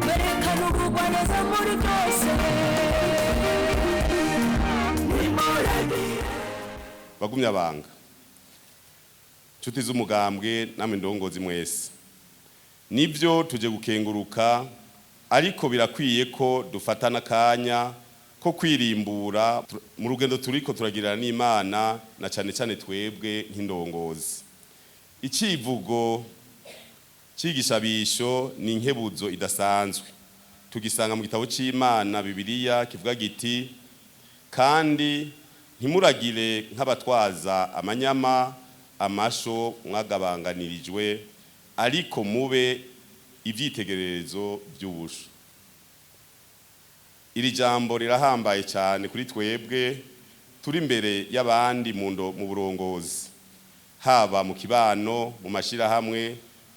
Berekana ubugwaneza muri byose. Nimuragire. Bagumya banga, nshuti z'umugambwe, namwe ndongozi mwese, nibyo tuje gukenguruka, ariko birakwiye ko dufata n'akanya ko kwirimbura mu rugendo turiko turagirana n'Imana, na cane cane twebwe nk'indongozi. Icivugo cigishabisho ni inkebuzo idasanzwe, tugisanga mu gitabo c'Imana Bibiliya, kivuga giti: "Kandi ntimuragire nk'abatwaza amanyama amasho mwagabanganirijwe, ariko mube ivyitegererezo by'ubusho." Iri jambo rirahambaye cyane kuri twebwe turi imbere y'abandi mu burongozi, haba mu kibano, mu mashirahamwe,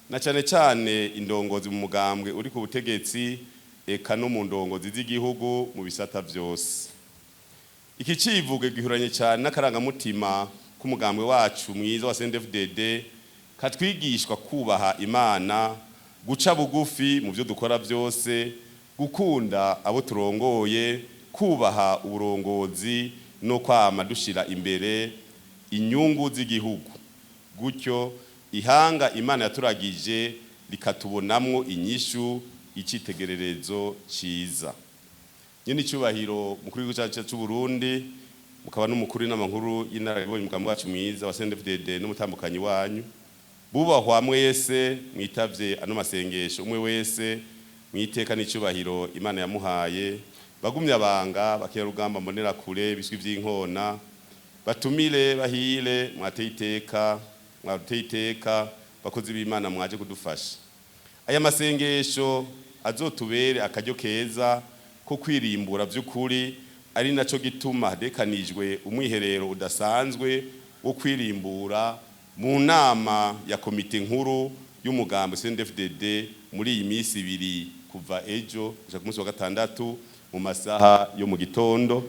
na cyane cyane indongozi mu mugambwe uri ku butegetsi, eka no mu ndongozi z'igihugu mu bisata byose. Iki civugo gihuranye cyane n'akarangamutima k'umugambwe wacu mwiza wa CNDD-FDD, katwigishwa kubaha Imana, guca bugufi mu byo dukora byose, gukunda abo turongoye, kubaha uburongozi no kwama dushira imbere inyungu z'igihugu, gutyo ihanga Imana yaturagije rikatubonamwo inyishu, icitegererezo ciza. Nyene icyubahiro mukuru w'igihugu cyacu cy'u Burundi, mukaba n'umukuru w'inama nkuru y'inararibonye umugambi wacu mwiza wa CNDD-FDD n'umutambukanyi wanyu, bubahwa mwese mwitavye ano masengesho, umwe wese mwiteka n'icyubahiro Imana yamuhaye, bagumya banga, bakirarugamba, mbonera kure, biswi vy'inkona, batumire bahire, mwateye iteka, mwateye iteka, bakozi b'Imana mwaje kudufasha, aya masengesho azotubere akaryo keza ko kwirimbura by'ukuri, ari naco gituma hadekanijwe umwiherero udasanzwe wo kwirimbura mu nama ya komite nkuru y'umugambi CNDD-FDD muri iyi minsi 2, kuva ejo gushika ku munsi wa gatandatu, mu masaha yo mu gitondo.